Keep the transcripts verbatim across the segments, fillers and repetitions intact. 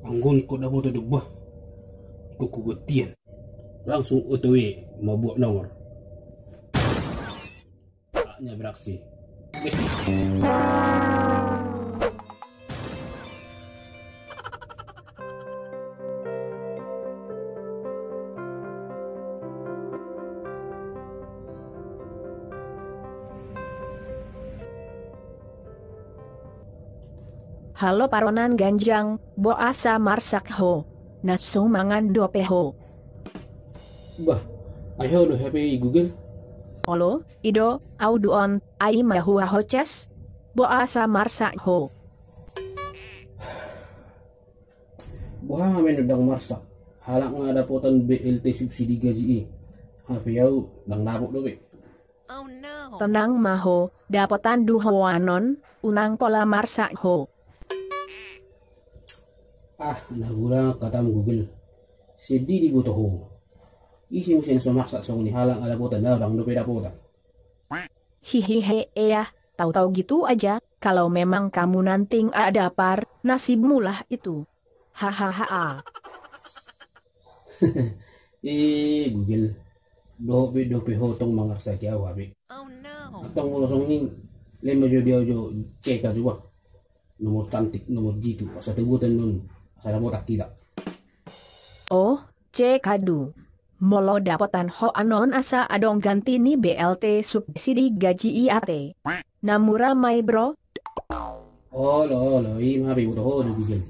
Anggo ingkon dapotan do bah, ingkon hugantian. Langsung O T W mambuat nomor. Saatnya beraksi. Besi. Halo paronan ganjang, boasa marsak ho? Na so mangan dope ho? Bah, ai ho do hape i Google? Olo, i do, au do on, ai ma hua ho cas? Boasa marsak ho? Boha ma meno ndang marsak? Halak nga dapotan B L T subsidi gaji i. Hape au ndang dapot dope. Tenang ma ho, dapotan do ho anon, unang pola marsak ho. Ah, na gura katam Google. Sedih diboto ho. Ise muse na so marsak songon i, halak nga dapotan, au ndang dope dapotan. Hihihe, ea, tahu-tahu gitu aja, kalau memang kamu nanti nggak ada par, nasibmu lah itu. Hahaha. Eh, Google. Dohot pe dope ho tong mangarsaki au hape. Antong molo songon i, lehen ma jo di au jo cek aja bah. Nomor cantik, nomor jitu, asa tabuatan non, asa dapotan hita. Oh, cek adu. Molo dapotan ho anon asa adong ganti ni B L T subsidi gaji i ate. Na mura ma i bro. Olo, olo, i ma hape iboto ho do Google.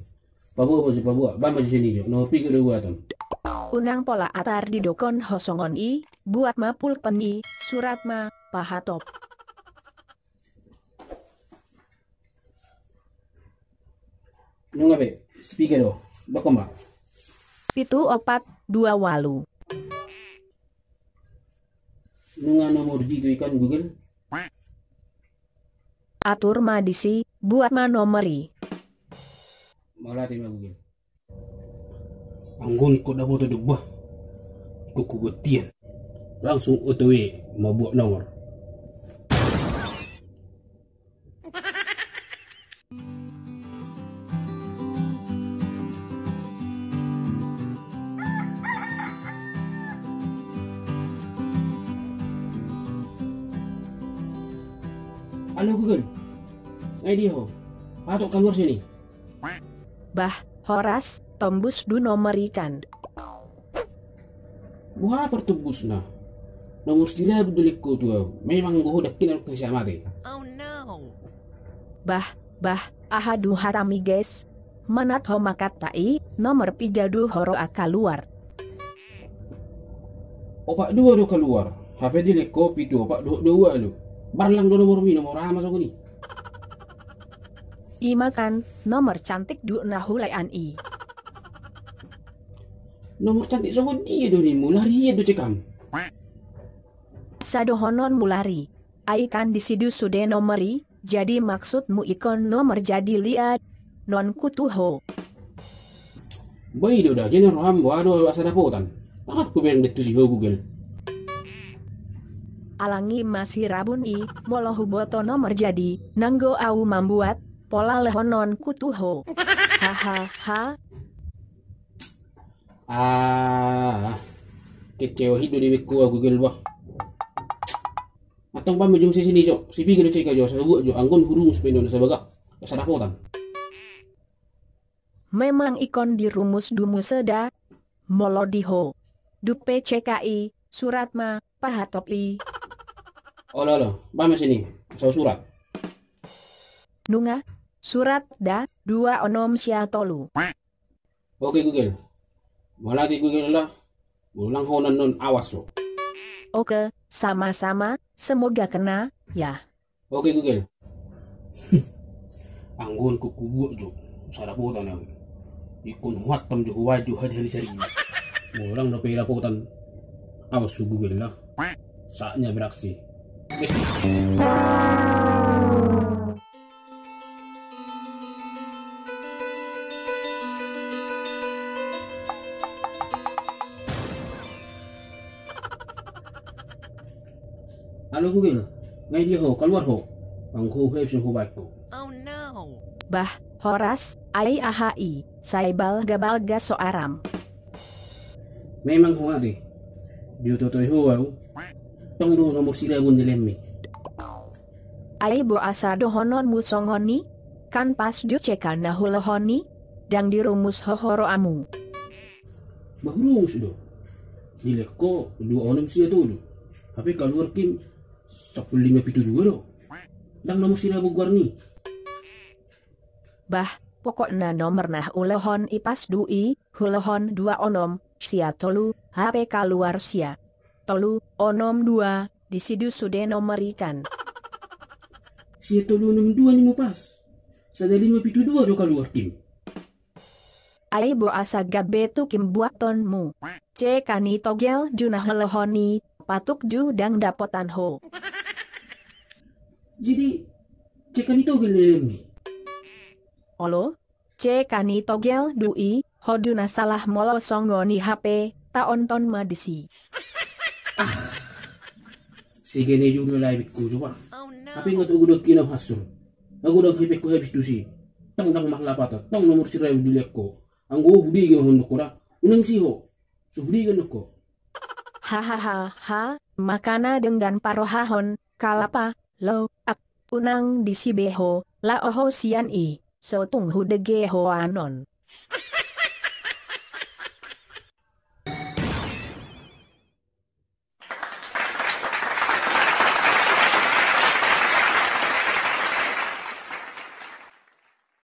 Paboa, paboa, paboa, baen ma jo sian i jo, nomor piga do buaton? Unang pola atar didok ho songon i, buat ma pulpen i, surat ma, pahatop. Nunga be, piga do, dok ma. Pitu opat dua walu. Nunga nomor jitu i kan Google? Atur ma disi, buat ma nomor i. Mauliate ma Google. Anggo ingkon dapotan do bah, ingkon hugantian. Langsung O T W mambuat nomor. Halo Google, nga dia ho? Pahatop kaluar sian i. Bah, horas, tombus do nomor i kan? Boha partombusna? Nomor silabut do lehon ho tu au, memang anggo ho dangkinan nangkin asa mate. Bah, bah, aha do hatam i guys? Manat ho ma hata i, nomor piga do ho ro kaluar? Opat dua do kaluar, hape dilehon ho pitu opat dohot dua walu. Barlang do nomormi, nomor aha ma songon i? I ma kan, nomor cantik do na hulean i. Nomor cantik songon dia do ninmu, larian do cekam. Sadohononmu lari. Ai kan disi do sude nomor i, jadi maksudmu ingkon nomor jadi liat. Non kutu ho. Bah i do da, jana roham boha do asa dapotan. Tangan ku bereng dettu si ho Google. Alani ma si rabun i, molo huboto nomor jadi, nanggo au mambuat, pola lehonon kutu ho. Hahaha. Ah, kecewa hian do dibaen ho Google bah. Antong baen ma jo muse sian i jo, sipiga do cek aja, asa hubuat jo, anggo hurumus pe indaon asa bagak, asa dapotan. Memang ingkon dirumus do muse da, molo di ho. Dope cek i, surat ma, pahatop i. Olo, olo, baen ma sian i, asa husurat. Nunga, surat da, dua onom sia tolu. Oke Google. Mauliate Google lah. Ulang ho annon, awas ho. Oke, sama-sama, semoga kena, ya. Oke Google. Anggo ingkon hubuat jo, asa dapotan au. Ingkon huhantam jo, hubaen jo hadiah ni sari. Molo ndang dope dapotan, awas ho Google lah. Saatnya beraksi. Besi. Halo Google, nga dia ho, kaluar ho. Anggo huhep so hubaen ho. Bah, horas, Ai aha i, sai balga-balga so aram. Memang ho ate. Diototoi ho au. Tong do nomor sirabun di lemmi. Ai boasa dohononmu songon i? Kan pas jo cek na hulohon i. Ndang dirumus ho horo amu. Bah rumus do. Dilehon ho dua onom sia tolu. Hape kaluar kim sampulu lima pitu dua do. Ndang nomor sirabun goar ni. Bah, pokokna nomor na hulohon i pas do i, hulohon dua onom sia tolu, hape kaluar sia tolu onom dua, disi do sude nomor i kan. Sia tolu onom dua nimu pas. Sada lima pitu dua do kaluar kim. Ai boasa gabe tu kim buatonmu. Cek ni togel do na hulohon i, patuk do ndang dapotan ho. Jadi, cek ni togel leleng ni. Olo? Cek ni togel do i, ho do na salah molo songon i hape, taonton ma disi. Ah. Sigene jo do lae bikku coba. Hape nga tu godang kinau hasur. Nga godang hepek ko habis tusi. Tong ndang marlapatan, tong nomor sirabun dilehon ho. Anggo hudege ma ho ndok ho da. Unang si ho. So hudege ndok ho. Hahahaha, makana denggan parohahon, kalapa, lo, ak, unang disi be ho, laho ho sian i, so tung hudege ho anon.